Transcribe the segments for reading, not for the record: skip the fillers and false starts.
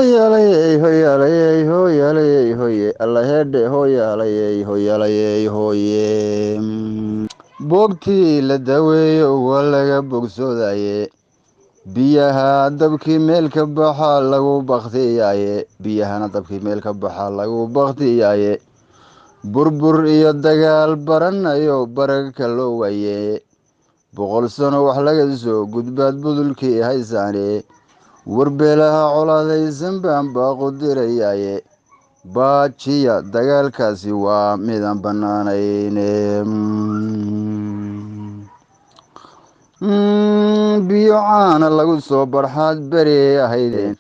Hoyaalayey, hoyaalayey, hoyaalayey, hoye alla heedhe, hoyaalayey, hoyaalayey, hoye. Boogtii la daweeyo waa laga bogsoodaye, biyaha dabkii meel ka baxa lagu baktiyaaye, biyahana dabkii meel ka baxa lagu baktiyaaye. Burbur iyo dagaal baranayo baraka loo waaye, 100 sano wax laga soo gudbaad budulkii haysaane. Warbeelaha colaadaysan baan baaqu dirayaaye, baajiya dagaalkaasi waa midaan bannaanayne. Biyo caana lagu soo barxaad beri ahaydeen,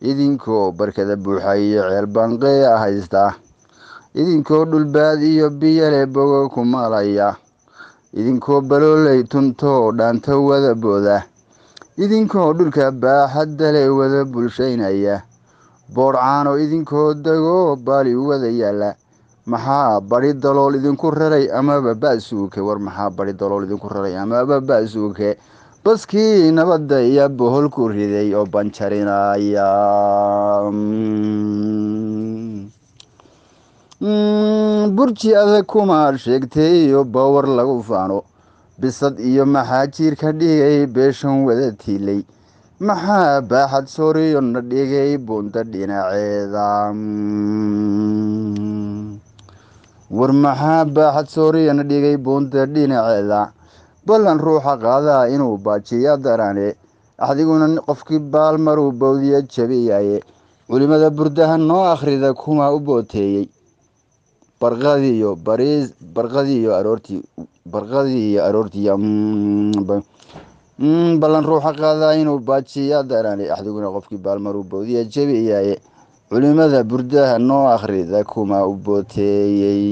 idinkoo barkada buuxa iyo ceel baanqeya haysta, idinkoo dhulbaad iyo biyale bogo ku maalaya, idinkoo balooley tuntoo dhaanta wada booda, idinkoo dhulka baaxaddale wada bulshaynaya, boodhcaano idinkoo degoo baali wada yaalla. Maxaa bari dalool idinku raray amaba ba'suuke? War maxaa bari dalool idinku raray amaba ba'suuke? Baskii nabadda iyo bohol ku riday oo banjarinaya. Burji adag kuma sheegtay iyo bawar lagu faano, bisad iyo maxaa jiirka dhigay beeshan wada tiilay? Maxaa baaxad sooriyo na dhigay buunta dhinaceeda? War maxaa baaxad sooriyo na dhigay buunta dhinaceeda? Ballan ruuxa qaadaa inuu baajiya darane, axdiguna qofkii baal maruu bawdiya jabiyaye. Culimada burdaha noo akhrida kuma u booteeyey barqadiyo bariis, barqadiyo aroortii, barqadii iyo aroortii. Ballan ruuxa qaadaa inuu baajiya darane, axdiguna qofkii baalmaruu bawdiya jabiyaye. Culimada burdaha noo akhrida kuma u booteeyey?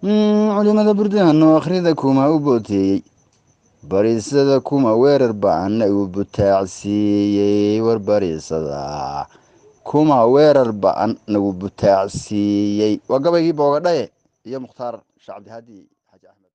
Culimada burdaha noo akhrida kuma u booteeyey? Bariisada kuma weerar ba-an uu butaacsiiyey? War bariisada kuma weerar ba-an nagu butaacsiiyey? Waa gabaygii Boogadhaye iyo Mukhtaar Sheekh Cabdihadi Xaaji Axmed.